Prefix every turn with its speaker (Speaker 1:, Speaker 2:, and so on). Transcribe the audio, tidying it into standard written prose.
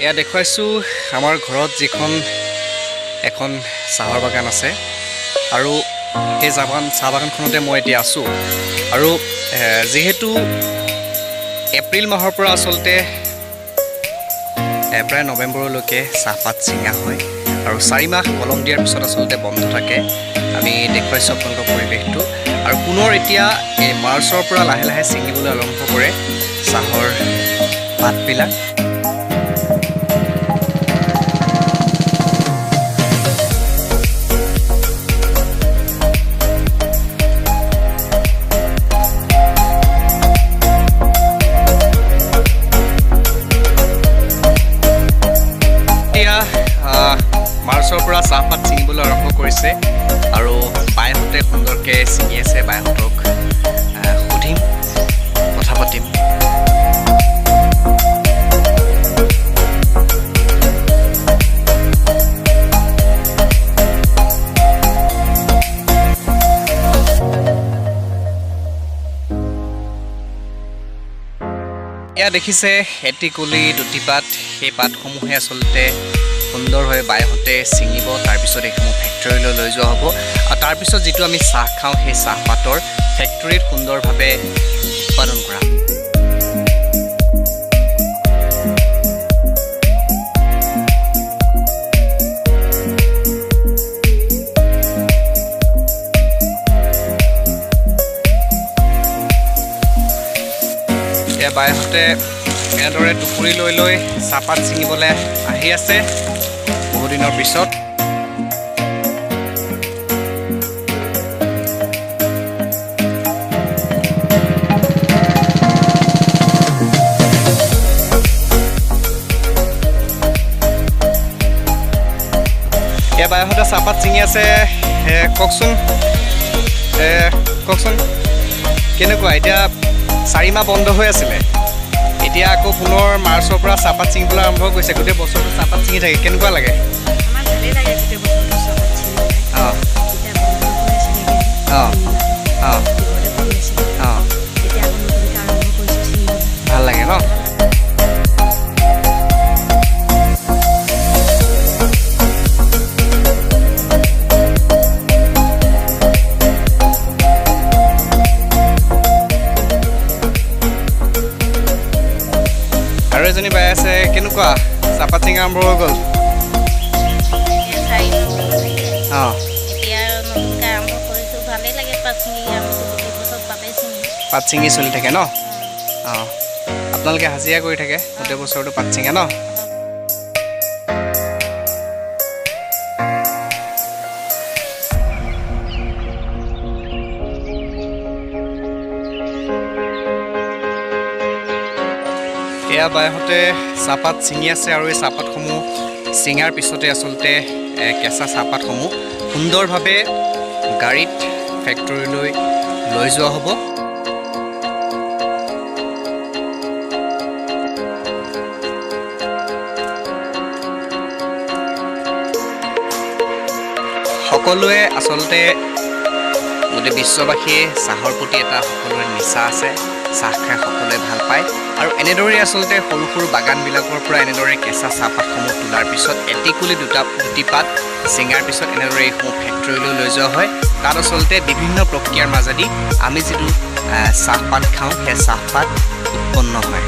Speaker 1: এয়া দেখুৱাইছোঁ আমাৰ ঘৰত যিখন এখন চাহৰ বাগান আছে আৰু সেই চাহ বাগানখনতে মই এতিয়া আছোঁ। আৰু যিহেতু এপ্ৰিল মাহৰ পৰা আচলতে প্ৰায় নৱেম্বৰলৈকে চাহপাত ছিঙা হয় আৰু 4 মাহ কলম দিয়াৰ পিছত আচলতে বন্ধ থাকে। আমি দেখুৱাইছোঁ আপোনালোকৰ পৰিৱেশটো। আৰু পুনৰ এতিয়া এই মাৰ্চৰ পৰা লাহে লাহে ছিঙিবলৈ আৰম্ভ কৰে চাহৰ পাতবিলাক। এতিয়া মাৰ্চৰ পৰা চাহপাত ছিঙিবলৈ আৰম্ভ কৰিছে আৰু বাইহঁতে সুন্দৰকৈ ছিঙি আছে। বাইহঁতক সুধিম, কথা পাতিম। এয়া দেখিছে এটি কলি দুটি পাত, সেই পাতসমূহে আচলতে সুন্দৰভাৱে বাইহঁতে ছিঙিব। তাৰপিছত এইসমূহ ফেক্টৰীলৈ লৈ যোৱা হ'ব আৰু তাৰপিছত যিটো আমি চাহ খাওঁ সেই চাহপাতৰ ফেক্টৰীত সুন্দৰভাৱে উৎপাদন কৰা হ'ব। এয়া বাইহঁতে এনেদৰে টুকুৰি লৈ লৈ চাহপাত ছিঙিবলৈ আহি আছে বহুদিনৰ পিছত। এয়া বাইহঁতে চাহপাত ছিঙি আছে। কওকচোন, কওকচোন কেনেকুৱা? এতিয়া 4 মাহ বন্ধ হৈ আছিলে, এতিয়া আকৌ পুনৰ মাৰ্চৰ পৰা চাহপাত ছিঙিবলৈ আৰম্ভ কৰিছে। গোটেই বছৰটো চাহপাত ছিঙি থাকে, কেনেকুৱা লাগে?
Speaker 2: আমাৰ ভালেই লাগে গোটেই বছৰটো চাহপাত ছিঙি। এতিয়া বন্ধ হৈ আছিলে, বিপদে পৰি আছিলে, এতিয়া আকৌ নতুনকৈ আৰম্ভ কৰিছোঁ ছিঙিবলৈ।
Speaker 1: ভাল লাগে ন? আৰু এজনী বাই আছে, কেনেকুৱা চাহপাত ছিঙা আৰম্ভ হৈ গ'ল? পাত ছিঙি চলি থাকে ন? আপোনালোকে হাজিৰা কৰি থাকে গোটেই বছৰটো পাত ছিঙে ন? এয়া বাইহঁতে চাহপাত ছিঙি আছে আৰু এই চাহপাতসমূহ ছিঙাৰ পিছতে আচলতে কেঁচা চাহপাতসমূহ সুন্দৰভাৱে গাড়ীত ফেক্টৰীলৈ লৈ যোৱা হ'ব। সকলোৱে আচলতে গোটেই বিশ্ববাসীয়ে চাহৰ প্ৰতি এটা সকলোৰে নিচা আছে, চাহ খাই সকলোৱে ভাল পায়। আৰু এনেদৰেই আচলতে সৰু সৰু বাগানবিলাকৰ পৰা এনেদৰে কেঁচা চাহপাতসমূহ তোলাৰ পিছত এটি কুলি দুটি পাত ছিঙাৰ পিছত এনেদৰে এইসমূহ ফেক্টৰীলৈ লৈ যোৱা হয়। তাত আচলতে বিভিন্ন প্ৰক্ৰিয়াৰ মাজেদি আমি যিটো চাহপাত খাওঁ সেই চাহপাত উৎপন্ন হয়।